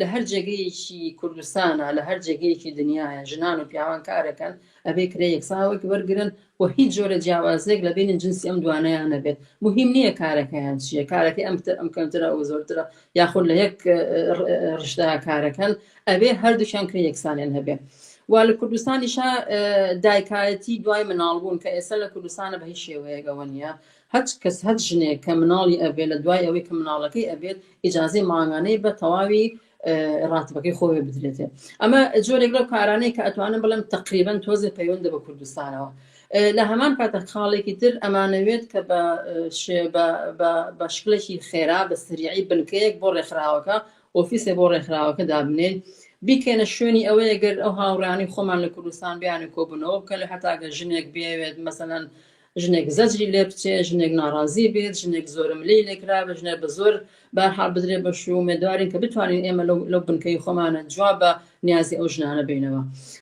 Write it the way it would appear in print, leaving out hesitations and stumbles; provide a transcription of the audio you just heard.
لە هەر جێگەیەکی کوردستانە، لە هەر جێگەیەکی دنیاە ژنان و پیاوان کارەکەن، ئەبێ کرێ یەکسان وەرگرن و هیچ جۆرە جیاوازیەک لە بینی جنسی ئەم دوانەیان نەبێت. مهم نییە کارەکەیان چییە، کارەکەی ئەم ئەم کەمترە ئەو زۆرترە، یاخود لە یەک ڕشتە کارەکەن، ئەبێ هەردووکیان کرێ یەکسانیان هەبێ. و لە کوردستانیشا دایکایەتی دوای مناڵبوون کە ئێستا لە کوردستانە بە هیچ شێوەیەک ئەوە نییە، هەچ کەس هەچ ژنێک کە مناڵی ئەبێت لە دوای ئەوەی کە مناڵەکەی ئەبێت ئیجازەی مانگانەی بە تەواوی ڕاتبەکەی خۆێ بدرێتێ. ئەمە جۆرێک لەو کارانەی کە ئەتوانم بڵێم تقریبا تۆزێ پەیوەندە بە کوردستانەوە. لە هەمان کاتە خاڵێکی تر ئەمانەوێت کە بە شکلێکی خێرا بە سریعی بنکەیەک بۆ ڕێکخراوەکە، ئۆفیسێ بۆ ڕێکخراوەکە دابنێن، بیکەینە شوێنی ئەوەیە گەر ئەو هاوڕیانی خۆمان لە کوردستان بیان و کۆبوونەوە بکەن، لە حتا گەر ژنێک بێوێت، مەسەلەن ژنێک زەجری لێ بچێ، ژنێک ناڕازی بێت، ژنێک زۆرەملێی لێکرابێ، ژنێک بە زۆر بارحاڵ بدرێ بە شوو، ئومێدوارین کە بتوانین ئێمە لەو بنکەی خۆمانە جواب بە نیازی ئەو ژنانە بینەوە.